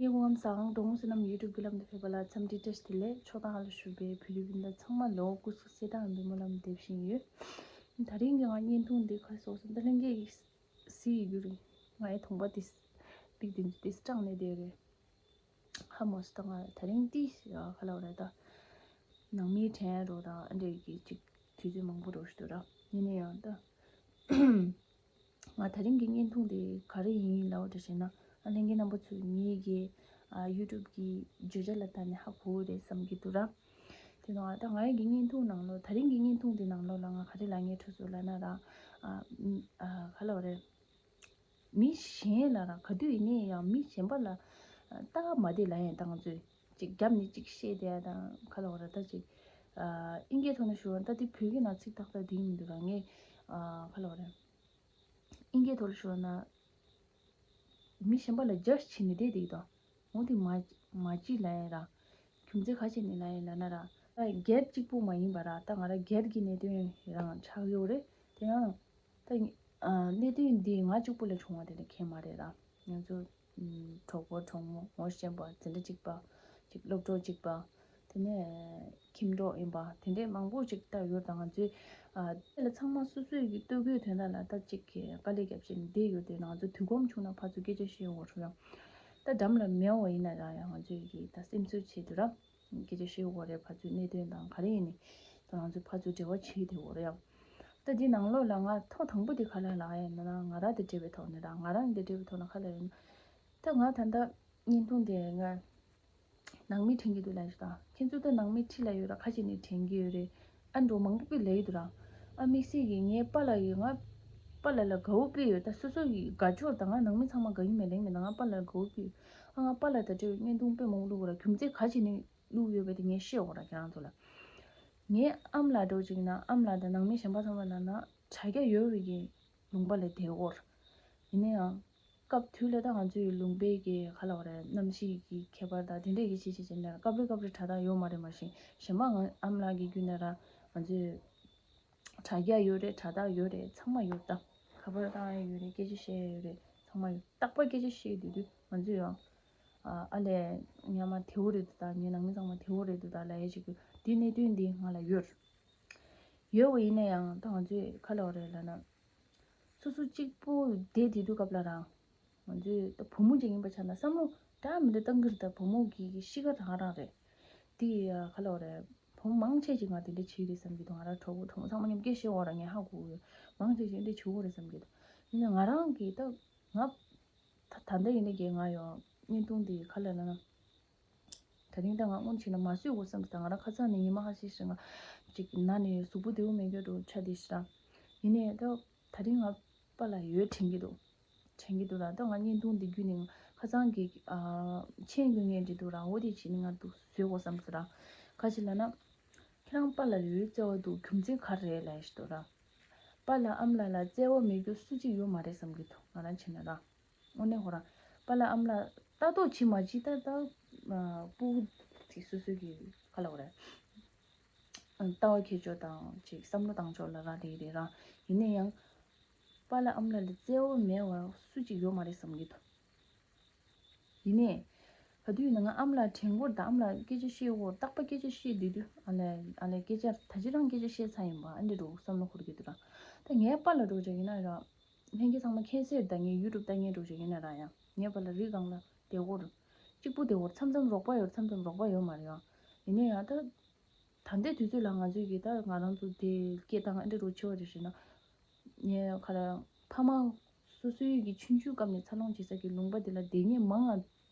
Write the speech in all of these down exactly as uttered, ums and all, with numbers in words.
ངའི་སྐུ་ཁམས་བཟང་། འགྲོ་འོང་བསོད་ནམས་YouTube་བརྒྱུད་ལམ་དུ་ཕེབས་པ་ལ་འཚམས་འདྲི་བཀྲ་ཤིས་བདེ་ལེགས། ཕྱོགས་དང་ཧ་ལས་པའི་བོད་རིགས་སྤུན་ཟླ་ཚང་མ་ལ་སྐུ་གཟུགས་གསལ་ཐང་ཡིན་པའི་སྨོན་ལམ་འདེབས་བཞིན་ཡོད། ད་རིང་གི་ང་བརྙན་ཐུང་འདི་ག་རེ་ཟེར་ན། ད་ལྷན་རྒྱས་ཀྱིས་གཟིགས་ཡོད་རྒྱུ་རེད། ངའི་གདོང་པ་འདི་པིག་འདི་འདི་སྐྲངས་ནས་བསྡད་ཡོད་རེད། ཧ་མ་སོང་། ད་ང་ད་རིང་འདི་ག་ལབ་དགོས་རེད། ད་ནང་མིའི་དྲན་རོགས་དང་ཨ་འདྲས་ཀྱི་ཅིག་དུས་ཚོད་མང་པོ་འགྲོ་བཞིན་འདུག་ར། ཡིན་ན་ཡང་ད། ང་ད་རིང་གི་བརྙན་ཐུང་དེ་ག་རེ་ཡིན་ལབ་པ་འདྲ་བྱས་ན། ཨ་ལྷན་རྒྱས་རྣམ་པ་ཚོས་ངེད་ཀྱི་ཨ་YouTube་གི་བརྗོད་བྱ་ལ་ལྟ་ནས་ཧ་གོ་གི་རེད་བསམ་གྱི་འདུག་ར། དེ་ནང་ད་ང་ཡི་གི་བརྙན་ཐུང་ནང་ལོགས། ད་རིང་གི་བརྙན་ཐུང་དེ་ནང་ལོགས་ལ་ང་ག་རེ་ལབ་སྙིང་འདོད་སོང་ལབ་ན་ར། ཨ་ཨ་ག་ལབ་དགོས་རེད། མི་གཞན་ལ་ར་ག་དུས་ཡིན་ནའི་ཡང་མི་གཞན་པ་ལ་ཨ་སྟབས་མ་བདེ་ལབ་ཡ་ད་ང་ཚོས་ཅིག་རྒྱབ་ནས་ཅིག་བཤད་བསྡད་ཡ་དང་། ག་ལབ་དགོས་རེད། ད་ཅིག་ཨ་ཨིན་སྐད་ཐོག་ནས་ཞུ་བ་ན། ད་དེ་བོད་སྐད་ནང་ཚིག་ཏག་ཏག་དེ་མི་འདུག་ར། ངས་ཨ་ག་ལབ་དགོས་རེད། ཨིན་སྐད་ཐོག་ལ་ཞུ་བ་ན། མི་གཞན་པ་ལ་ཇཇ་བྱས་ནས་བསྡད་བསྡད་ཀྱི་འདུག་འོ་དེ་མ་མ་བྱེད་ལབ་ཡ་ར། རྒྱུ་མཚན་ག་རེ་བྱས་ནས་ལབ་ཡ་ལབ་ན་ར། ད་སྒེར་གཅིག་པུ་མ་ཡིན་པ་ར། ད་ང་རང་སྒེར་གྱི་གནད་དོན་རང་ཆགས་ཡོད་རེད། དེ་ཡང་ད་ཨ་གནད་དོན་འདི་ང་གཅིག་པུ་ལ་བྱུང་བ་དེ་འདྲ་གང་ཡང་མ་རེད་ར། ང་ཚོ་ཨམ་གྲོགས་པོ་གྲོགས་མོ་ངོ་ཤེས་པ་འཛིན་གྲྭ་གཅིག་པ་ཅིག་སློབ་གྲོགས་གཅིག་པ། དེ་ནས་ཁྱིམ་གྲོགས་ཡིན་པ་དེ་འདྲས་མང་པོ་ཅིག་ད་ཡོད། ད་ང་ཚོའི་ཨ་དེ་ལ་ཚང་མ་སོ་སོའི་གི་ལྟོ་གོས་དོན་དག་ལ་ད་ཅིག་གི་དཀའ་ལས་རྒྱབ་བྱས་ནས་བསྡད་ཡོད་དེ། ང་ཚོ་དུས་ཁོམ་བྱུང་ན་ཕར་ཚུར་སྐད་ཆ་བཤད་ཡོང་རེད་ཡ། ད་འགྲམ་ལ་མེད་པ་ཡིན་ན་ར་ཡང་ང་ཚོའི་གི་ད་སེམས་གསོའི་ཆེད་དུ་ར་སྐད་ཆ་བཤད་ཡོང་རེད། ཕར་ཚུར་གནད་དོན་དང་ག་རེ་ཡིན་ནའི་ད་ང་ཚོ་ཕར་ཚུར་འབྲེལ་བ་བྱེད་བསྡད་ཡོད་རེད་ཡ། ད་འདི་ནང་ལོགས་ལ་ང་ཐོག་དང་པོ་དེ་ག་ལ་ལབ་ཡ་ཡིན་ན། ང་རང་དང་འབྲེལ་བའི་ཐོག་ནས་ར། ང་རང་དང་འབྲེལ་བའི་ཐོག་ནས་ག་ལབ་ཡ་ཡིན་ན། ད་ང་ད་ལྟ་བརྙན་ཐུང་དེ་ང་ནང་མི་དྲན་གྱི་འདུག་ལབ་ཞུ་དང་། ཁྱེད་ཚོ་ད་ནང་མི་འཁྲིས་ལ་ཡོད་ར། ག་བྱས་ནས་དྲན་གྱི་ཡོད་རེད། ཨ་འགྲོ་མང་པོ་སླེབས་ཡོད་འདུག་ར། ཨ་དམིགས་བསལ་གྱིས་ངའི་པཱ་ལགས་ཀྱིས་ང་པཱ་ལགས་ལ་དགའ་བོ་དཔེ་ཡོད། ད་སོ་སོ་གི་དགའ་ཕྱོགས་དང་། ང་ནང་མི་ཚང་མ་དགའ་གི་མེད་ལབ་མེད། ད་ང་པཱ་ལགས་ལ་དགའ་བོ་དཔེ་ཡོད། ཨ་ང་པཱ་ལགས་དང་འབྲེལ་བའི་བརྙན་ཐུང་དཔེ་མང་པོ་བླུགས་ཡོད་ར། རྒྱུ་མཚན་ག་བྱས་ནས་བླུགས་ཡོད་པ་དེ་ངས་བཤད་ཡོད་ར་ཁྱེད་རང་ཚོ་ལ། ངའི་ཨ་མ་ལགས་འདྲ་བོ་ཅིག་ཡིན་ན། ཨ་མ་ལགས་དང་ནང་མི་གཞན་པ་ཚང་མ་ལབ་ན་དྲ་རྒྱ་ཡོད་པའི་གི་ལུང་པ་ལ་བསྡད་ཡོད་ར། ཡིན་ན་ཡང་སྐབས་དུས་ལ་ད་ང་ཚོའི་ལུང་པའི་གི་ག་ལབ་དགོས་རེད། གནམ་གཤིས་ཀྱི་ཁྱད་པར་དང་དེ་འདྲས་ཀྱི་ཆེད་ཆེད་བྱས་ནས་སྐབས་རེ་སྐབས་རེ་དྲ་ཐག་ཡོད་མ་རེད། མ་གཞི་གཞན་པ་ང་ཨ་མ་ལགས་ཀྱི་བརྒྱུད་ནས་ར་ང་ཚོའི་དྲ་རྒྱ་ཡོད་རེད། དྲ་ཐག་ཡོད་རེད། ཚང་མ་ཡོད། ད་ཁ་པར་བཏང་ཡ་ཡོད་རེད། སྐད་ཆ་བཤད་ཡ་ཡོད་རེད། ཚང་མ་ཡོད། རྟག་པར་སྐད་ཆ་བཤད་ཡོང་དུས་ང་ཚོས་ཡང་ཨ་ཨ་ལས་ཉི་མ་བདེ་པོ་རེད་འདུག་ད། ངའི་ནང་མི་ཚང་མ་བདེ་པོ་རེད་འདུག་ད་ལབ་ཡ་ཅིག་གི་འདི་གནད་དོན་འདི་ང་ལ་ཡོད་རེད། ཡོད་པ་ཡིན་ན་ཡང་ད་ང་ཚོས་ག་ལབ་དགོས་རེད་ལབ་ན། སོ་སོ་གཅིག་པུ་བསྡད་བསྡད་དུས་སྐབས་ལ་རང་། ང་ཚོས་ད་བུ་མོ་ཅིག་ཡིན་པ་ཆ་ན་བསམ་བློ་འདྲ་མི་འདྲ་བཏང་གི་རེད། ད་བུ་མོ་གི་གཤིས་ཀ་རང་རང་རེད། དེ་ཡ་ག་ལབ་དགོས་རེད། བུ་མོ་མང་ཆེ་ཅིག་ང་དེ་འདྲ་བྱེད་ཀྱི་རེད་བསམ་གྱི་འདུག་ང་རང་གྲོགས་པོ་གྲོགས་མོ་ཚང་མ་མཉམ་སྐད་བཤད་འོ་ར། ངས་ཧ་གོ་གི་ཡོད། མང་ཆེ་ཅིག་འདི་བྱེད་དགོས་རེད་བསམ་གྱི་འདུག་ཡིན་ན་ང་རང་གིས་ད་ང་ད་ད་ལྟ་ཡིན་ན་གི་ང་ཡང་བརྙན་ཐུང་འདི་ག་ལབ་ན། ད་རིང་ད་ང་སྔོན་ཆད་ན་མ་བཟོས་དགོས་བསམ་གྱི་འདུག་ང་རང་ཁ་སང་ནས་ཉི་མ་ཁ་ཤས་ཤིག་ང་ཅིག་ན་ནས་གཟུགས་པོ་བདེ་པོ་མེད་རྒྱུ་འདྲ་ཆགས་བསྡད་ཤག་ཡིན་ནའི་ད་ད་རིང་ང་པཱ་ལགས་ཡོད་དྲན་གྱི་འདུག་དྲན་གྱི་འདུག་ར། ད་ང་བརྙན་ཐུང་འདི་བརྒྱུད་ནས་ཁ་སང་གི་ཨ་མཆན་འགོད་མཁན་འདྲ་འདུག་ར། འོ་དེ་བྱས་ནས་ང་འདུག་བཟོས་དགོས་བསམ་སོང་ར། ག་ཅི་ལབ་ན། ཁྱེད་རང་པཱ་ལགས་ལ་ཡོད་བརྩེ་བ་འདུག་རྒྱུ་མཚན་ག་རེ་རེད་ལབ་ཡ་ཞིག་འདུག་ར། པཱ་ལགས་ཨ་མ་ལགས་ལ་བརྩེ་བ་མེད་རྒྱུ་སུ་གཅིག་ཡོད་མ་རེད་བསམ་གྱི་འདུག་ང་རང་བྱས་ན་ར། དངོས་གནས་ཁོ་རང་པཱ་ལགས་ཨ་མ་ལགས་ལྟ་རྟོག་བྱེད་མ་བྱེད་ད་ད་ཨ་སྤུ་གུ་དེ་སོ་སོ་གི་ག་ལབ་དགོས་རེད། ལྟ་བ་འཁྱེར་ཕྱོགས་དང་ཅིག་བསམ་བློ་བཏང་ཕྱོགས་ལ་རག་ལས་རེད་ར། ཡིན་ན་ཡང་པཱ་ལགས་ཨ་མ་ལགས་ལ་བརྩེ་བ་མེད་པ་སུ་གཅིག་ཡོད་མ་རེད་བསམ་གྱི་འདུག་ཡིན་ནའི་ག་དུས་ཡིན་ན་ང་ཨ་མ་ལགས་དྲན་སྐོར་དང་ཨ་མ་ལགས་སྐད་ཆ་བཤད་སྐོར། རྟག་པར་སྐད་ཆ་བཤད་བསྡད་དུས་ཨ་ལས་ཨ་ལས་སྐད་ཆ་ད་ཅི་རང་སྐད་ཆ་བཤད་ཚར་ཡིན་པ་ཨ་འདྲ་འདྲ་བོ་བསམ་བློ་འཁོར་གྱི་འདུག་ར། ད་ངའི་པཱ་ལགས་འདྲ་བོ་ཅིག་ཡིན་ན་ར། ལྷན་རྒྱས་ཚང་མ་མཁྱེན་གསལ་རེད། ད་ངས་ཡུ་ཊུབ་ལྟ་མཁན་འདྲ་བོ་ཅིག་ཡིན་ན་ར་ཡང་ངའི་པཱ་ལགས་རི་སྒང་ལ་བསྡད་སྐོར། གཅིག་པུ་བསྡད་སྐོར། མཚམས་མཚམས་རོགས་པ་ཡོད། མཚམས་མཚམས་རོགས་པ་ཡོད་མ་རེད་ཡང་། ཡིན་ན་ཡང་ད་ད་ལྟའི་དུས་ཚོད་ལ་ང་ཚོས་ཀྱིས་ད་ང་རང་ཚོ་དེ་སྐད་བཏང་ཨ་འདྲ་འདྲ་བོ་ཆེ་བ་རེད་ཟེར་ན། ངས་ག་ལ་ཕ་མ་སོ་སོའི་གི་ཆུང་ཆུང་སྐབས་ནས་འཚར་ལོངས་བྱེད་ས་གི་ལུང་པ་དེ་ལ་བསྡད་མཁན་མང་ང་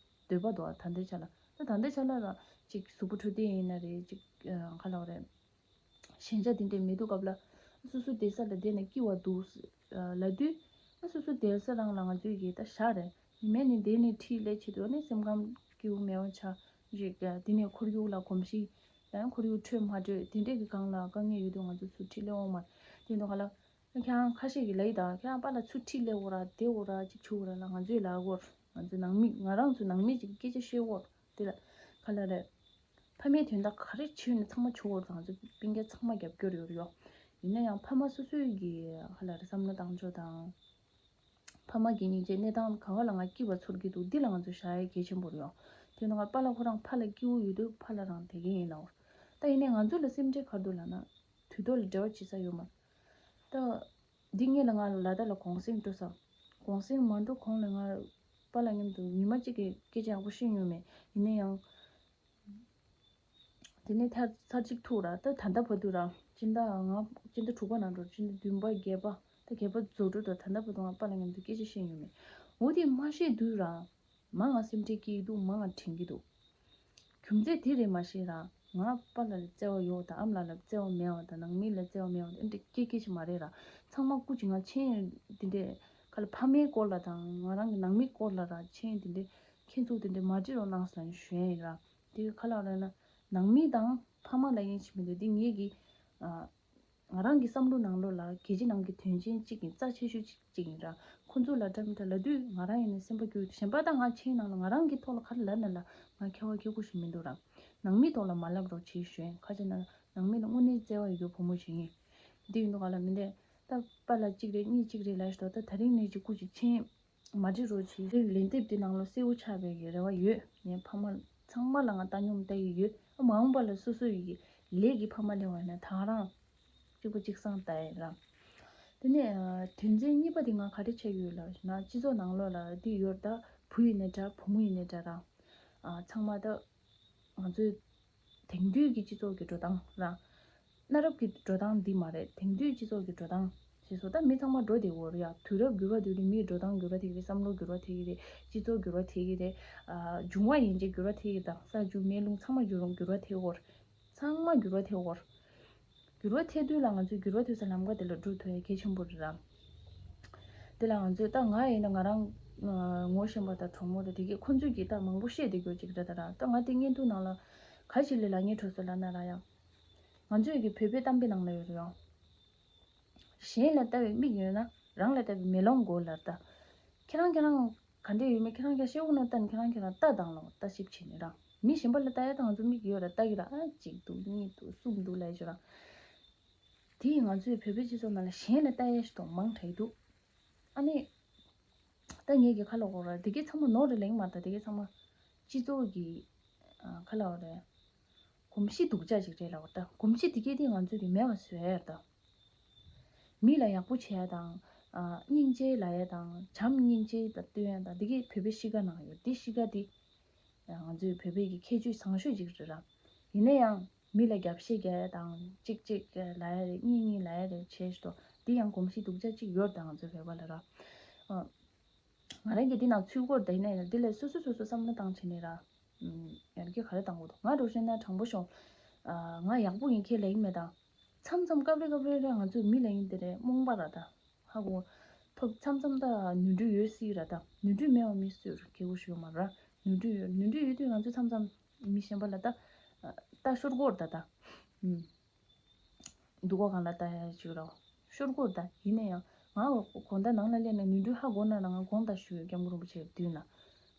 འདོད་པ་འདུག་ད་ལྟའི་ཆ་ལ། ད་ད་ལྟའི་ཆ་ལ་ར་ཅིག་གཟུགས་པོ་འཕྲོད་བསྟེན་ཡིན་ན་རེད། ཅིག་ག་ལབ་དགོས་རེད། ཞན་ཆ་དེ་འདྲས་མེད་དུས་སྐབས་ལ་སོ་སོ་བསྡད་ས་ལ་བསྡད་ནས་སྐྱིད་པ་འདུག་ལབ་དུས། སོ་སོ་བསྡད་ས་རང་ལ་ང་ཚོས་གི་ད་ཞག་རེ་ཉི་མ་ནས་བསྡད་ནས་འཁྲིས་ལས་བྱེད་དུས་ནི་སེམས་ཁམས་སྐྱིད་པོ་མེད་པ་ཆགས་ཅིག་དེ་ནས་ཁོར་ཡུག་ལ་གོམས་གཤིས་ཡང་ཁོར་ཡུག་འཕྲོད་མ་འཕྲོད་དེ་འདྲས་ཀྱི་སྒང་ལ་དཀའ་ངལ་ཡོད་དུས་ང་ཚོ་ཚུར་འཁྲིས་ལས་འོང་མ་དེ་འདུག་ག་ལ། ཁྱེད་རང་ཁ་ཤས་ཀྱིས་ལབ་ཡི་ད། ཁྱེད་རང་པཱ་ལགས་ཚུར་འཁྲིས་ལས་འོ་ར་བསྡད་འོ་ར་ཅིག་བྱུང་འོ་ར་ལ་ང་ཚོས་ལབ་གོ། ང་ཚོ་ནང་མི་ང་རང་ཚོ་ནང་མི་ཅིག་སྐད་ཆ་བཤད་གོ། དེ་ལ་ག་ལབ་རེད། ཕ་མའི་དོན་དག་ག་རེ་བྱས་ནས་ཚང་མ་བྱུང་བར་དང་ཚོ་སྤུན་ཀྱག་ཚང་མ་རྒྱབ་སྐྱོར་ཡོད་རེད་ཡོ། ཡིན་ན་ཡང་ཕ་མ་སོ་སོའི་གི་ག་ལབ་རེད། བསམ་བློ་བཏང་ཕྱོགས་དང་ ཕ་མ་གི་སྙིང་རྗེ། གནས་སྟངས་ག་བ་ལ་ང་སྐྱིད་པ་ཚོར་གྱི་འདུག་འདི་ལ་ང་ཚོ་བཞག་ཡ་གལ་ཆེན་པོ་རེད་ཡོང་། དེ་ནང་ང་པཱ་ལགས་ཁོ་རང་ཕར་ལ་སྐྱིད་པོ་ཡོད་དུས་ཕར་ལ་རང་དེ་གི་ཡིན་ལ་འོར། ད་ཡིན་ནའི་ང་ཚོ་ལ་སེམས་ཁྲལ་ག་རེ་འདུག་ལབ་ན། དུས་ཐོག་ལ་འབྲེལ་བ་བྱེད་ས་ཡོད་མ་རེད། ད་འདི་སྔོན་ལ་ང་ལ་ད་ལ་གུང་སེང་འགྲོ་ས། གུང་སེང་མ་འགྲོ་གོང་ལ་ང་པཱ་ལགས་མཉམ་དུ་ཉི་མ་གཅིག་གི་སྐད་ཆ་ཡག་པོ་བཤད་མྱོང་མེད། ཡིན་ན་ཡང་དེ་ནས་ཚར་ཚར་གཅིག་ཐུག་ར། ད་ད་ལྟ་བར་དུ་ར་སྤྱི་ཟླ་ང་སྤྱི་ཟླ་དྲུག་པ་ནང་འགྲོ། སྤྱི་ཟླ་བདུན་པ་བརྒྱད་པ་ད་བརྒྱད་པ་རྫོགས་འགྲོ། ད་ད་ལྟ་བར་དུ་ང་པཱ་ལགས་མཉམ་དུ་སྐད་ཆ་བཤད་མྱོང་མེད། འོ་དེ་མ་བཤད་དུས་ར་མ་ང་སེམས་ཁྲལ་སྐྱེ་གི་འདུག་མ་ང་དྲན་གི་འདུག་རྒྱུ་མཚན་དེ་རེད་མ་ཤེས་ར། ང་པཱ་ལགས་ལ་བརྩེ་བ་ཡོད་དང་ཨ་མ་ལགས་ལ་བརྩེ་བ་མེད་པ་དང་ནང་མི་ལ་བརྩེ་བ་མེད་པ་དེ་འདྲ་སྐད་སྐད་ཅིག་མ་རེད་ར། ཚང་མ་སྐུ་མཁྱེན། ང་མཁྱེན་དེ་འདྲས་ཁ་ལ་ཕ་མའི་སྐོར་ལ་དང་ང་རང་གི་ནང་མིའི་སྐོར་ལ་ར་མཁྱེན་དེ་འདྲས་མཁྱེན་ཚུལ་དེ་འདྲས་མ་འདྲི་རོགས་གནང་ཟེར་ནས་ཞུ་ཡ་ཡིན་ར། དེ་ག་ལ་ར་ན་ནང་མི་དང་ཕ་མ་ལ་ཡིན་ཞིག་མི་འདུག་འདི་ངེད་ཀྱི་ཨ། ང་རང་གི་བསམ་བློ་ནང་ལོགས་ལ་གལ་ཆེ་ནང་གི་དོན་ཆེན་གཅིག་ཡིན། རྩ་ཆེ་ཤོས་གཅིག་གཅིག་ཡིན་ར། ཁོ་ཚོ་ལ་འདྲ་མི་འདྲ་ལབ་དུས་ང་རང་ཡིན་ན་སེམས་པ་སྐྱོ། གཞན་པ་དང་ང་ཆེའི་ནང་ལ་ང་རང་གི་ཐོག་ལ་ག་རེ་ལབ་ན་ལ་ང་ཁྱད་པར་སྐྱེ་དགོས་ཤིག་མི་འདུག་ར། ནང་མིའི་ཐོག་ལ་མ་ལབ་རོགས་བྱེད་ཞུ་ཡིན། ཁ་ཆེ་ན་ནང་མི་ལ་དངོས་གནས་བརྩེ་བ་ཡོད་རྒྱུ་བུ་མོ་ཞིག་ཡིན། འདི་ཡིན་དུས་ག་ལ་མི་འདས་ད་པཱ་ལགས་གཅིག་རེད་གཉིས་གཅིག་རེད་ལབ་ཤི་ཏོ། ད་ད་རིང་ནས་ཅིག་སྐུ་ཅིག་ཆེན། མ་འདྲི་རོགས་བྱེད། རིང་ལན་འདེབས་འདི་ནང་ལོ་གསལ་བོ་ཆགས་པའི་གི་རེ་བ་ཡོད། ངའི་ཕ་མ་ཚང་མ་ལ་ང་བཏང་སྙོམས་བལྟ་ཡི་ཡོད། མ་འོངས་པ་ལ་སོ་སོ་ཡི་ལས་ཀྱི་ཕ་མ་སླེབས་པ་ཡིན་ན་ད་རང་གཅིག་པ་གཅིག་སང་བལྟ་ཡི་ར། དེ་ནས་དོན་ཚན་གཉིས་པ་དེ་ང་ག་རེ་བྱས་ཡོད་ལབ་ན་སྤྱི་ཚོགས་ནང་ལོགས་ལ་འདི་ཡོད་ད། བུ་ཡིན་ནའི་འདྲ་བུ་མོ་ཡིན་ནའི་འདྲ་ར། ཚང་མ་ད། ང་ཚོའི་དེང་དུས་ཀྱི་སྤྱི་ཚོགས་ཀྱི་འགྲོ་སྟངས་ར། གནའ་རབས་ཀྱི་འགྲོ་སྟངས་འདི་མ་རེད། དེང་དུས་སྤྱི་ཚོགས་ཀྱི་འགྲོ་སྟངས་ཞེས་སོ། ད་མི་ཚང་མ་འགྲོ་བསྡད་ཡོད་རེད་ཡ། དུས་རབས་འགྱུར་བ་དུས་རིང་མིའི་འགྲོ་སྟངས་འགྱུར་བ་ཐེབས་ཀྱི་རེད། བསམ་བློ་འགྱུར་བ་ཐེབས་ཀྱི་རེད། སྤྱི་ཚོགས་འགྱུར་བ་ཐེབས་ཀྱི་རེད། ཨ། འབྱུང་བ་ཡན་ཆད་འགྱུར་བ་ཐེབས་ཀྱི་དང་ས་རྒྱུ་མེ་རླུང་ཚང་མ་འགྱུར་འགྱུར་བ་ཐེབས་ཡོད་རེད། ཚང་མ་འགྱུར་བ་ཐེབས་ཡོད་རེད། འགྱུར་བ་ཐེབས་དུས་ལ་ང་ཚོས་འགྱུར་བ་ཐེབས་ས་ལམ་ཁ་དེ་ལ་འགྲོ་ཐུབ་ཡ་གལ་ཆེན་པོ་རེད་ར། དེ་ལ་ང་ཚོས་ད་ང་ཡིན་ན་ང་རང་ངོ་ཤེས་པ་དང་གྲོགས་མོ་དང་དེ་གས་ཁོང་ཚོས་ཀྱིས་ད་མང་པོ་བཤད་བསྡད་རྒྱུ་ཅིག་རེད་ད་ར། ད་ང་དེ་བརྙན་ཐུང་ནང་ལ་ག་ཞིག་ལས་ལ་ངའི་གྲོས་སུ་ལ་ན་ར་ཡང་། ང་ཚོས་ཀྱི་བོད་པའི་གཏམ་དཔེ་ནང་ལ་ཡོད་རེད་ཡང་། གཞན་ལ་ལྟ་བའི་མིག་ཡོད་ན་རང་ལ་ལྟ་བའི་མེ་ལོང་དགོས་ལབ་ད། ཁྱེད་རང་ཁྱེད་རང་ག་འདྲས་ཡོད་མེད་ཁྱེད་རང་ཁྱེད་རང་ཤེས་འོ་ན་ལྟ་ནི་ཁྱེད་རང་ཁྱེད་རང་ལྟ་དང་ལོ་ལྟ་ཞིབ་བྱེད་ནི་རང་མི་གཞན་པ་ལ་ལྟ་ཡ་ད་ང་ཚོ་མིག་ཡོད་ར་ལྟ་གི་ར། ཨ་གཅིག་འདུག་གཉིས་འདུག་གསུམ་འདུག་ལབ་ཡ་ཅིག་ར། དེ་ཡིས་ང་ཚོའི་བོད་པའི་སྤྱི་ཚོགས་ནང་ལ་གཞན་ལ་ལྟ་ཡ་ཞིག་དང་མང་དྲགས་འདུག་ཨ་ནི། ད་ངས་ཀྱི་ཁ་ལོག་གོ་ར་དེ་གའི་ཚང་མ་ནོར་རེ་ལེགས་མ་རེད་ད། དེ་གའི་ཚང་མ་སྤྱི་ཚོགས་ཀྱི་ཁ་ལོག་རེད། གོམས་གཤིས་སྡུག་ཅག་ཅིག་རེད་ལབ་པ་ད། གོམས་གཤིས་དེ་གའི་དེ་ང་ཚོས་ཀྱི་མེད་པ་བཟོ་ཡ་རེད་ད། མི་ལ་ཡག་པོ་བྱེད་ཡ་དང་། སྙིང་རྗེ་ལབ་ཡ་དང་བྱམས་སྙིང་རྗེ་ལ་སྟོན་ཡ་དང་དེ་གའི་བོད་པའི་གཤིས་ཀ་ནང་ཡོད། དེ་གཤིས་ཀ་དེ་ང་ཚོས་བོད་པའི་གི་ཁྱད་ཆོས་བཟང་ཤོས་ཅིག་རེད་ར། ཡིན་ན་ཡང་མི་ལ་རྒྱབ་བཤད་རྒྱག་ཡ་དང་གཅིག་གཅིག་ལབ་ཡ་རེད། གཉིས་གཉིས་ལབ་ཡ་རེད་བྱས་ཤི་ཏོ། དེ་ཡང་གོམས་གཤིས་སྡུག་ཅག་ཅིག་ཡོད་ད་ང་ཚོའི་བོད་པ་ལ་ར། ང་རང་གིས་འདི་ནང་ཚུད་སྐོར་དེ་ནས་འདི་ལས་སོ་སོ་སོ་སོ་བསམ་བློ་བཏང་བྱས་ནས་ར། ཡར་རྒྱས་ག་རེ་བཏང་དགོས་འདུག་ང་འགྲོ་བཤད་ན་དྲང་པོ་ཤོད། ང་ཡག་པོ་ཡིན་ཁས་ལེན་མེད་ད། མཚམས་མཚམས་སྐབས་རེ་སྐབས་རེ་རེ་ང་ཚོའི་མི་ལ་ཡིན་དེ་རེད་རྨོངས་པ་ར་ད། ཧ་གོ། ཐོབ་མཚམས་མཚམས་ད་ནོར་འཁྲུལ་ཡོད་སྲིད་ར་ད། ནོར་འཁྲུལ་མེད་པ་མི་སུ་ཡོད་ར་གལ་པོ་ཞིག་ཡོད་མ་ར། ནོར་འཁྲུལ་ཡོད་ནོར་འཁྲུལ་ཡོད་དུས་ང་ཚོ་མཚམས་མཚམས་མི་གཞན་པ་ལ་ད། ད་ཤོར་གོ་ར་ད་ད། སྡུག་གོ་གང་ལ་ལྟ་ཡ་ཅིག་རོ། ཤོར་གོ་ད་ཡིན་ན་ཡང་ང་དགོང་དག་ནང་ལ་སླེབས་ནས་ནོར་འཁྲུལ་ཧ་གོ་ན་ར་ང་དགོངས་དག་ཞུ་ཡོད་སྐྱབས་མགོན་རིན་པོ་ཆེའི་མདུན་ལ།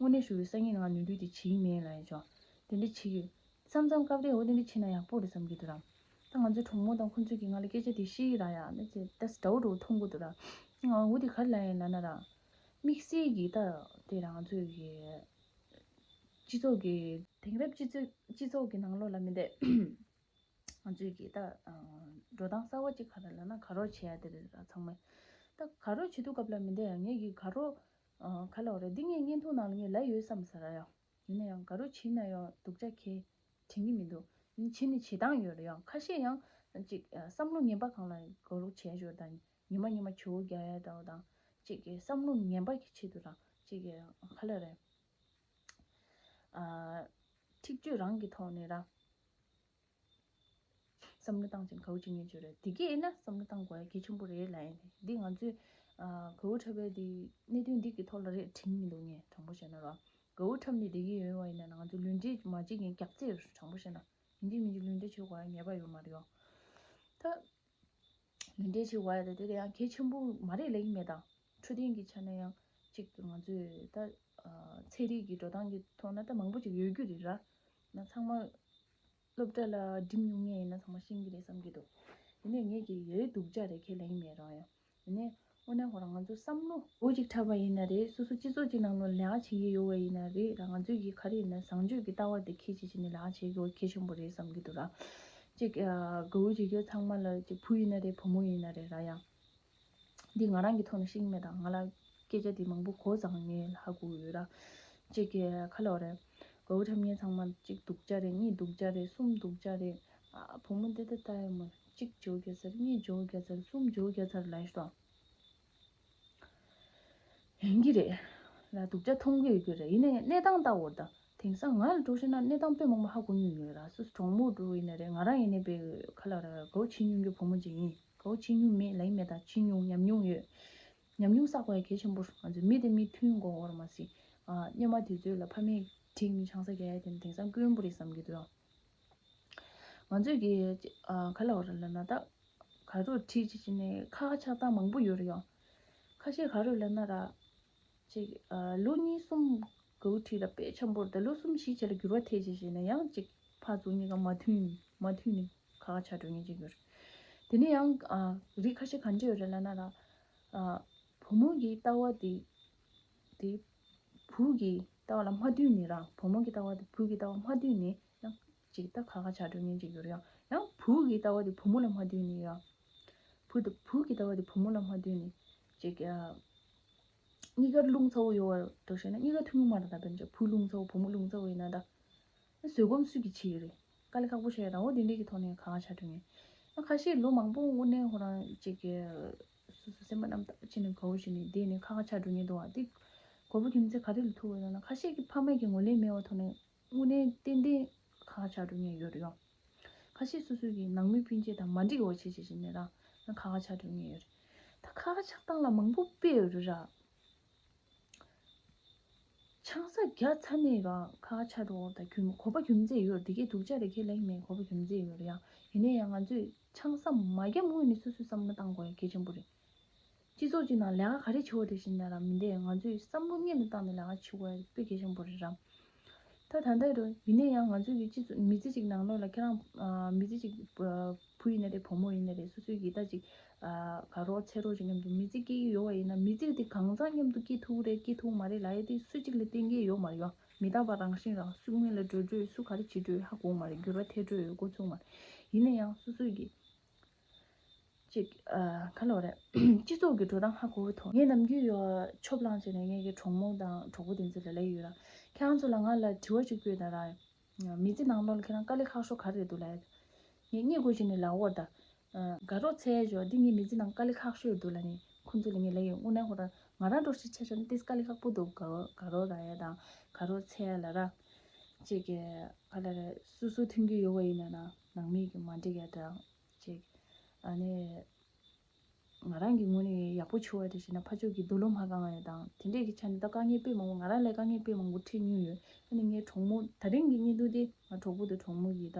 དངོས་གནས་ཞུ་གི་སང་ཉིན་ང་ནོར་འཁྲུལ་དེ་བྱེད་ཀྱི་མེད་ལབ་ཡ་ཅོ། དེ་འདྲ་བྱེད་ཀྱི། མཚམས་མཚམས་སྐབས་རེ་འོ་དེ་འདྲ་བྱེད་ན་ཡག་པོ་རེད་བསམ་གྱི་འདུག་ར། ད་ང་ཚོའི་གྲོགས་མོ་དང་ཁོང་ཚོས་ཀྱིས་ང་ལ་སྐད་ཆ་དེ་བཤད་ཀྱི་ར་ཡ་ནི་ཅེ་ད་འདྲ་བོ་འདྲ་བོ་མཐོང་གི་འདུག་ར། ང་འོ་དེ་ག་རེ་ལབ་ཡིན་ལབ་ན་ར། དམིགས་བསལ་གྱི་ད་དེ་ར་ང་ཚོའི་གི་སྤྱི་ཚོགས་ཀྱི་དེང་རབས་སྤྱི་ཚོགས་སྤྱི་ཚོགས་ཀྱི་ནང་ལོགས་ལ་མི་འདུག་ང་ཚོས་ཀྱི་ད་འགྲོ་སྟངས་གསར་བ་ཅིག་ག་རེ་ལབ་ན་དགའ་རོགས་བྱེད་ཡ་དེ་རེད་ར་ཚང་མས། ད་དགའ་རོགས་བྱེད་དུས་སྐབས་ལ་མི་འདུག་ཡ་ངས་ཀྱི་དགའ་རོགས་ག་ལབ་རེད་འདི་ངས་བརྙན་ཐུང་ནང་ལ་ངས་ལབ་ཡོད་བསམ་ས་ར་ཡ། ཡིན་ན་ཡང་དགའ་རོགས་བྱེད་ན་ཡང་སྡུག་ཅག་གས་དྲན་གྱི་མི་འདུག་བྱེད་ནི་བྱེད་སྟངས་ཡོད་རེད་ཡང་ཁ་ཤས་ཡང་ཅིག་བསམ་བློ་ངན་པ་སྒང་ལ་དགའ་རོགས་བྱས་ཞོར་དང་ཉི་མ་ཉི་མ་བྱེའུ་རྒྱག་ཡ་འདྲ་བོ་དང་ཅིག་བསམ་བློ་ངན་པ་གི་ཆེད་དུ་རང་ཅིག་ག་ལབ་རེད། འཁྲིག་སྤྱོད་རང་གི་ཐོག་ནས་ར། བསམ་བློ་བཏང་ཅིང་གའུ་ཅིག་ཉན་ཆོག་རེད་དེ་གས་ཡིན་ན་བསམ་བློ་བཏང་དགོས་ཡ་གལ་ཆེན་པོ་རེད་ལབ་ཡིན་འདི་ང་ཚོས་གའུ་འཁྲབ་པའི་འདི་གནད་དོན་འདི་གི་ཐོག་ལ་རེད་དྲན་མི་འདུག་ངས་དྲང་པོ་བཤད་ན་ར་གའུ་འཁྲབ་ནས་བསྡད་ཀྱི་ཡོད་པ་ཡིན་ན་ང་ཚོ་ལུས་འབྲེལ་མ་བྱེད་མཁན་རྒྱག་རྩིས་ཡོད་དྲང་པོ་བཤད་ན་ཡིན་གཅིག་མིན་གཅིག་ལུས་འབྲེལ་བྱེད་དགོས་ཡ་ངེས་པ་ཡོད་མ་རེད་ཡོ། ད། ལུས་འབྲེལ་བྱེད་དགོས་ཡ་དེ་དེ་ཡང་གལ་ཆེན་པོ་མ་རེད་ལབ་ཀྱི་མེད་དང་འཕྲོད་བསྟེན་གྱི་ཆ་ནས་ཡང་གཅིག་ང་ཚོས་ད་ཚན་རིག་གི་འགྲོ་སྟངས་ཀྱི་ཐོག་ན་ད་མང་པོ་ཅིག་ཡོད་རྒྱུ་རེད་ར། ང་ཚང་མ་སློབ་གྲྭ་ལ་འགྲིམ་མྱོང་མཁན་ཡིན་ན་ཚང་མ་ཤེས་ཀྱི་རེད་བསམ་གྱི་འདུག་ཡིན་ནའི་ངས་ཀྱི་ཡོད་སྡུག་ཅག་རེད་ཁས་ལེན་མེད་རང་ཡང་ཡིན་ནའི་ དངོས་གནས་ཁོ་རང་ང་ཚོ་བསམ་བློ་འོ་ཅིག་འཁྲབ་པ་ཡིན་ན་རེད། སོ་སོ་སྤྱི་ཚོགས་ཅིག་ནང་ལོགས་ལས་ཀ་བྱེད་ཀྱི་ཡོད་པ་ཡིན་ན་རེད་ར། ང་ཚོས་ཀྱི་ག་རེ་ཡིན་ན་བཟང་སྤྱོད་ཀྱི་ལྟ་བ་དེ་ཁྱད་ཆེ་བྱས་ནས་ལས་ཀ་བྱེད་དགོས་གལ་ཆེན་པོ་རེད་བསམ་གྱི་འདུག་ར། ཅིག་ཨ་དགའ་བོ་བྱེད་རྒྱུ་ཚང་མ་ལ་ཅིག་བུ་ཡིན་ན་རེད་བུ་མོ་ཡིན་ན་རེད་ར། ཡང་འདི་ང་རང་གི་ཐོག་ནས་ཤེས་ཀྱི་མེད་དང་། ང་ལ་སྐད་ཆ་འདི་མང་པོ་གོ་ཙང་ངས་ཧ་གོ་ཡོད་ར། ཅིག་གི་ཁ་ལོ་རེད། དགའ་བོ་འཁྲབ་མཁན་ཚང་མ་གཅིག་སྡུག་ཅག་རེད། གཉིས་སྡུག་ཅག་རེད། གསུམ་སྡུག་ཅག་རེད། ཨ་བུ་མོ་འདི་ལྟ་ལྟ་ཡོད་མ་རེད། གཅིག་བྱེད་དགོས་ཟེར། གཉིས་བྱེད་དགོས་ཟེར། གསུམ་བྱེད་དགོས་ཟེར་ལབ་ཤོག་ཡིན་གྱི་རེད་ལ། སྡུག་ཅག་མཐོང་གི་ཡོད་རྒྱུ་རེད། ཡིན་ནའི་གནས་སྟངས་ལྟ་བར་ད་དེང་སང་ང་ལ་འགྲོ་ཤེས་ན་གནས་སྟངས་དཔེ་མང་པོ་ཧ་གོ་མྱོང་ཡོད་ར། སོ་སོ་གྲོགས་མོ་འགྲོ་ཡིན་ན་རེད། ང་རང་ཡིན་ནའི་དཔེ་ཁ་ལ་ར་དགའ་བོ་བྱེད་མྱོང་རྒྱུ་བུ་མོ་ཅིག་ཡིན། དགའ་བོ་བྱེད་མྱོང་མེད་ལབ་ཀྱི་མེད། ད་བྱེད་མྱོང་། ཉམས་མྱོང་ཡོད། ཉམས་མྱོང་བསགས་དགོས་ཡ་གལ་ཆེན་པོ་རེད། ང་ཚོས་མི་དེ་མི་མཐུན་དགོས་འོར་མ་ཟིན། ཨ་སྔོན་མ་དུས་ཚོད་ལ་ཕ་མས་བྲིས་ནས་ཆང་ས་རྒྱག་ཡ་དེ་ནི་དེང་སང་དཀོན་པོ་རེད་བསམ་གྱི་འདུག་ཡང་། ང་ཚོས་ཀྱི་ཨ་ག་ལ་བ་ར་ལ་ན་ད་ག་རོ་ཁྲིད་ཅི་ཅི་ནས་ཁ་ཁ་ཆགས་སྟངས་མང་པོ་ཡོད་རེད་ཡང་། ཁ་ཤས་ག་རོ་ལ་ན་ར་ཅིག་ཨ་ལོ་གཉིས་གསུམ་གའུ་ཁྲིད་ལ་དཔེ་ཆེན་པོ་རེད། ད་ལོ་གསུམ་བཞི་བྱས་ལ་འགྱུར་བ་ཐེབས་ཅི་ཅི་ནས་ཡང་ཅིག་ཕར་ཚུར་གཉིས་ཀ་མ་མཐུན་མ་མཐུན་ནས་ཁ་ཁ་ཆགས་འགྲོ་མཁན་ཅིག་ཡོད་རེད། དེ་ནས་ཡང་ཨ་རིགས་ཁ་ཤས་ག་འདྲ་ཡོད་རེད་ལ་ན་ར་ཨ་བུ་མོ་གི་ལྟ་བ་དེ་དེ་བུ་གི་ལྟ་བ་ལ་མ་མཐུན་ནས་ར། བུ་མོ་གི་ལྟ་བ་དེ་བུ་གི་ལྟ་བ་མ་མཐུན་ནས་ཡང་ཅིག་ད་ཁ་ཁ་ཆགས་འགྲོ་མཁན་ཅིག་ཡོད་རེད་ཡང་། ཡང་བུ་གི་ལྟ་བ་དེ་བུ་མོ་ལ་མ་མཐུན་ནས་ཡང་། བུ་དང་བུ་གི་ལྟ་བ་དེ་བུ་མོ་ལ་མ་མཐུན་ནས་ཅིག་ཨ་གཉིས་ཀར་རླུང་ཚ་བོ་ཡོད་པ་འགྲོ་ཤེས་ན་གཉིས་ཀ་མཐུན་གྱི་མ་རེད། ད་དཔེར་ན་བུ་རླུང་ཚ་བོ་བུ་མོ་རླུང་ཚ་བོ་ཡིན་ན་ད་བཟོད་སྒོམ་སུས་ཀྱིས་བྱེད་ཀྱི་རེད། དཀའ་ལས་ཁག་པོ་བྱས་རང་འོ་དེ་འདྲས་ཀྱི་ཐོག་ནས་ཁ་ཁ་ཆགས་འགྲོ་མཁན། ཨ་ཁ་ཤས་ལོ་མང་པོ་དངོས་གནས་ཁོ་རང་ཅིག་གི་སོ་སོ་སེམས་པ་རྣམ་དག་བྱས་ནས་དགའ་བོ་བྱས་ནས་བསྡད་ནས་ཁ་ཁ་ཆགས་འགྲོ་མཁན་འདུག་བ། དེ་དགོས་པ་རྒྱུ་མཚན་ག་རེ་ལ་ཐུག་ཡོད་ལབ་ན། ཁ་ཤས་ཀྱིས་ཕ་མ་གི་ངོས་ལེན་མེད་པའི་ཐོག་ནས་དངོས་གནས་ཏན་ཏན་ཁ་ཁ་ཆགས་འགྲོ་མཁན་ཡོད་རེད་ཡང་། ཁ་ཤས་སོ་སོ་གི་ནང་མི་སྤུན་མཆེད་དང་མ་འགྲིག་པ་བྱས་བྱས་བྱས་ནས་རང་ཁ་ཁ་ཆགས་འགྲོ་མཁན་ཡོད་རེད། ད་ཁ་ཁ་ཆགས་སྟངས་ལ་མང་པོ་དཔེ་ཡོད་རེད་ར། ཆང་ས་རྒྱག་ཚར་ནས་རང་ཁ་ཁ་ཆགས་འགྲོ་ད་རྒྱུ་གོ་བ་རྒྱུ་མཚན་ཡོད་རེད། དེ་གས་སྡུག་ཅག་རེད་ཁས་ལེན་མེད། གོ་བ་རྒྱུ་མཚན་ཡོད་རེད་ཡང་། ཡིན་ན་ཡང་ང་ཚོས་ཆང་ས་མ་བརྒྱབ་སྔོན་ནས་སོ་སོས་བསམ་བློ་བཏང་དགོས་ཡ་གལ་ཆེན་པོ་རེད། སྤྱི་ཚོགས་ཀྱི་ནང་ལས་ཀ་ག་རེ་བྱེད་དགོས་དེ་བཞིན་ན་ར་མི་འདས། ང་ཚོས་བསམ་བློ་གཉེར་ནས་བཏང་ནས་ལས་ཀ་བྱེད་དགོས་ཡ་དཔེ་གལ་ཆེན་པོ་རེད་ར། ད་ད་ལྟ་རུ་ཡིན་ན་ཡང་ང་ཚོས་ཀྱི་སྤྱི་ཚོགས་མི་ཚེ་གཅིག་ནང་ལོགས་ལ་ཁྱེད་རང་ཨ་མི་ཚེ་གཅིག་བུ་ཡིན་ན་རེད་བུ་མོ་ཡིན་ན་རེད། སོ་སོའི་གི་ད་ཅིག་ཨ་དགའ་རོགས་འཚེ་རོགས་ཀྱི་མཉམ་དུ་མི་ཚེ་སྐྱེལ་གྱི་ཡོད་པ་ཡིན་ན་མི་ཚེ་དེ་གང་ཚང་མཉམ་དུ་སྐྱེལ་ཐུབ་རེད་སྐྱེལ་ཐུབ་མ་རེད་ལབ་ཡ་དེ་སུ་གཅིག་ལ་བརྟེན་གྱི་ཡོད་མ་རེད་ཡ། མི་རྟག་པ་རང་བཞིན་རང་སུ་སྔོན་ལ་འགྲོ་འགྲོ་སུ་ག་རེ་བྱེད་འགྲོ་ཧ་གོ་མ་རེད། འགྱུར་བ་ཐེབས་འགྲོ་ཡོད་འགོ་ཚུགས་མ་རེད། ཡིན་ན་ཡང་སོ་སོའི་གི་ཅིག་ཨ་ག་ལོ་རེད། སྤྱི་ཚོགས་ཀྱི་འགྲོ་སྟངས་ཧ་གོ་བའི་ཐོག་ངས་ནམ་རྒྱུན་ཡོ་ཆོབ་ལངས་བྱས་ནས་ངས་ཀྱི་གྲོགས་མོ་དང་གྲོགས་པོ་དེ་ཚོ་ལ་ལབ་ཡོད་ར། ཁྱེད་རང་ཚོ་ལ་ང་ལ་དྲི་བ་ཅིག་བཀོད་དང་ར། མི་ཚེ་ནང་ལོགས་ལ་ཁྱེད་རང་དཀའ་ལས་ཁག་ཤོས་ག་རེ་རེད་འདུག་ལབ་ཡ། ངས་སྙད་དགོས་བྱས་ནས་ལབ་འོར་ད། དགའ་རོགས་འཚོལ་ཡ་འདི་ངའི་མི་ཚེ་ནང་དཀའ་ལས་ཁག་ཤོས་རེད་འདུག་ལབ་ནས་ཁོང་ཚོ་ལ་ངས་ལབ་ཡོད། དངོས་གནས་ཁོ་རང་ང་རང་འགྲོ་ཤེས་ཆ་བཞག་ན་ཏིས་དཀའ་ལས་ཁག་པོ་འདུག་དགའ་དགའ་རོགས་རག་ཡ་དང་དགའ་རོགས་འཚོལ་ཡ་ལ་ར། ཅིག་གི་ག་ལ་རེད། སོ་སོ་མཐུན་རྒྱུ་ཡོད་པ་ཡིན་ན་ན་ནང་མི་གི་མ་འགྲིག་ཡ་དང་། ཅིག་ཨ་ནི་ང་རང་གི་ངོས་ནས་ཡག་པོ་བྱུང་བ་དེ་བྱས་ན་ཕར་ཕྱོགས་ཀྱི་རྡོ་ལོ་མ་བཀང་བ་ཡ་དང་དེ་འདྲས་ཀྱི་ཆ་ནས་ད་དཀའ་ངལ་དཔེ་མང་པོ་ང་རང་ལ་དཀའ་ངལ་དཔེ་མང་པོ་འཕྲད་མྱོང་ཡོད། ཨ་ནི་ངའི་གྲོགས་མོ་ད་རིང་གི་བརྙན་ཐུང་དེ་ང་གྲོགས་པོ་དང་གྲོགས་མོ་གིས་ད་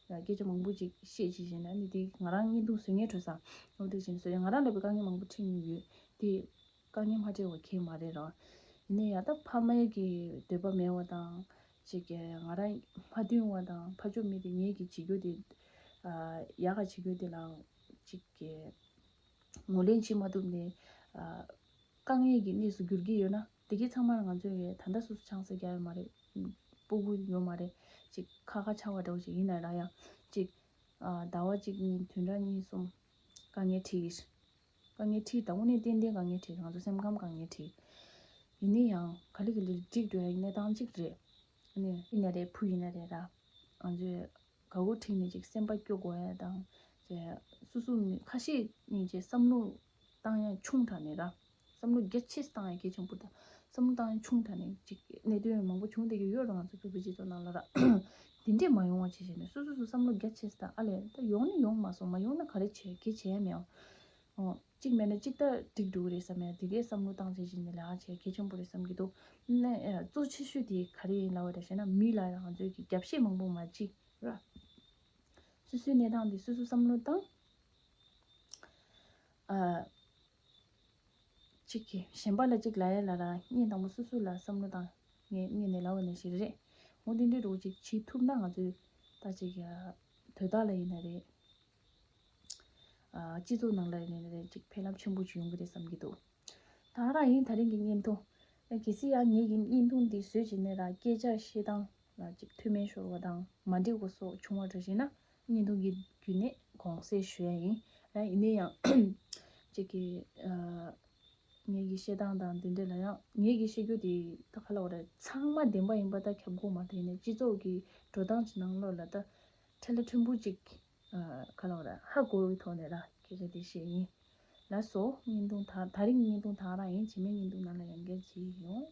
སྐད་ཆ་མང་པོ་ཅིག་བཤད་ཅིག་བྱས་ན་ཨ་ནི་དེ་ང་རང་བརྙན་ཐུང་བཟོ་མཁན་གྲོགས་ས་འོ་དེ་བྱས་ན་བཟོ་ཡ་ང་རང་ལ་དཔེ་དཀའ་ངལ་མང་པོ་འཕྲད་མྱོང་ཡོད་དེ། དཀའ་ངལ་མ་འཕྲད་པ་ཁྱད་མ་རེད་ར། ཡིན་ན་ཡང་ད་ཕ་མའི་གི་འདོད་པ་མེད་པ་དང་ཅིག་གི་ང་རང་མ་མཐུན་པ་དང་ཕར་ཕྱོགས་མི་དེ་ངེད་ཀྱི་བྱེད་རྒྱུ་དེ་ཡག་ག་བྱེད་རྒྱུ་དེ་ལའང་ཅིག་གི་ངོས་ལེན་བྱེད་མ་ཐུབ་ནས་དཀའ་ངལ་གྱི་གནས་སུ་འགྱུར་གྱི་ཡོད་ན་དེ་གའི་ཚང་མ་ང་ཚོས་ད་ལྟ་སོ་སོ་ཆང་ས་རྒྱག་ཡོད་མ་རེད། སྤུ་གུ་ཡོད་མ་རེད། ཅིག་ཁ་ཁ་ཆགས་པ་འདྲ་བོ་ཅིག་ཡིན་ན་ར་ཡང་ཅིག་ཟླ་བ་གཅིག་གཉིས་བདུན་ཕྲག་གཉིས་གསུམ་དཀའ་ངལ་འཕྲད་ཀྱི་རེད། དཀའ་ངལ་འཕྲད་ད་དངོས་གནས་ཏན་ཏན་དཀའ་ངལ་འཕྲད་ང་ཚོ་སེམས་ཁམས་དཀའ་ངལ་འཕྲད། ཡིན་ན་ཡང་ག་ལེ་ག་ལེ་འགྲིག་འགྲོ་ཡ་གནས་སྟངས་གཅིག་རེད། ཨ་ནི་ཡིན་ན་རེད་བུ་ཡིན་ན་རེད་ར། ང་ཚོས་དགའ་བོ་ཁྲིད་ནས་ཅིག་སེམས་པ་སྐྱོ་དགོས་ཡ་དང་། ཅེ་སོ་སོ་མི་ཁ་ཤས་ནི་ཅེ་བསམ་བློ་བཏང་ཡ་ཆུང་དྲགས་ནས་ར། བསམ་བློ་རྒྱ་ཆེ་བཏང་ཡ་གལ་ཆེན་པོ་དང་བསམ་བློ་བཏང་ཡ་ཆུང་དྲགས་ནས་ཅིག་གནད་དོན་མང་པོ་བྱུང་བསྡད་ཀྱི་ཡོད་ར། ང་ཚོ་བོད་པའི་སྤྱི་ཚོགས་ནང་ལ་ར། དེ་འདྲས་མ་ཡོང་བ་བྱས་བྱས་ནས་སོ་སོ་སོ་བསམ་བློ་རྒྱ་ཆེ་བཏང་ཨ་ལས་ད་ཡོང་ནི་ཡོང་མ་སོང་མ་ཡོང་ན་ག་རེ་བྱས་གལ་ཆེ་ཡ་མེད། ཨོ། གཅིག་མེད་ན་གཅིག་ད་འགྲིག་འགྲོ་གི་རེད་བསམ་ཡ་དེ་གའི་བསམ་བློ་བཏང་བྱས་བྱས་ནས་ལས་ཀ་བྱས་གལ་ཆེན་པོ་རེད་བསམ་གྱི་འདུག་ནས་གཙོ་ཆེ་ཤོས་དེ་ག་རེ་ཡིན་ལབ་པ་རེད་ཟེར་ན་མི་ལ་ང་ཚོས་ཀྱི་རྒྱབ་བཤད་མང་པོ་མ་བྱེད་ར། སོ་སོའི་གནས་སྟངས་དེ་སོ་སོ་བསམ་བློ་བཏང་། ཨ། གཅིག་གིས་གཞན་པ་ལ་གཅིག་ལབ་ཡ་ལ་ར་སྙིང་དང་པོ་སོ་སོ་ལ་བསམ་བློ་བཏང་། ངས་སྔོན་ནས་ལབ་པ་ནང་བཞིན་རེད། འོ་དེ་འདྲའི་རོགས་གཅིག་བྱེད་ཐུབ་ན་ང་ཚོས་ད་གཅིག་ཡ་དོ་བདག་ལ་ཡིན་ན་རེད། སྤྱི་ཚོགས་ནང་ལ་ཡིན་ནའི་ཅིག་ཕན་རླབས་ཆེན་པོ་ཅིག་ཡོང་གི་རེད་བསམ་གྱི་འདུག། ད་རང་ཡིན་ད་རིང་གི་བརྙན་ཐུང་། གལ་སྲིད་ཡང་ངེད་ཀྱི་བརྙན་ཐུང་འདི་བཟོས་བྱས་ནས་ར་སྐད་ཆ་བཤད་སྟངས་ལ་ཅིག་མཐུན་མིན་ཤོར་བ་དང་མ་འགྲིག་པ་སོགས་བྱུང་བ་འདྲ་བྱས་ན་བརྙན་ཐུང་གི་བརྒྱུད་ནས་དགོངས་སེལ་ཞུ་ཡ་ཡིན། ཡིན་ན་ཡང་ཅིག་གི་ངེད་ཀྱི་བཤད་སྟངས་དང་འདི་འདྲ་ལ་ཡང་ངེད་ཀྱི་བཤད་རྒྱུ་དེ་ད་ག་ལ་བ་རེད། ཚང་མ་བདེན་པ་ཡིན་པ་ད་ཁྱབ་དགོས་མ་རེད། ཡིན་ནའི་སྤྱི་ཚོགས་ཀྱི་འགྲོ་སྟངས་ཀྱི་ནང་ལོགས་ལ་ད་ཁྲ་ལ་ཕྲན་བུ་ཅིག་ག་ལ་བ་རེད། ཧ་གོ་བའི་ཐོག་ནས་ར་སྐད་ཆ་དེ་བཤད་ཡིན། ལགས་སོ། བརྙན་ཐུང་ད་ད་རིང་བརྙན་ཐུང་ད་རང་ཡིན། རྗེས་མའི་བརྙན་ཐུང་ནང་ལ་ཡང་བསྐྱར་མཇལ་ཡོང་།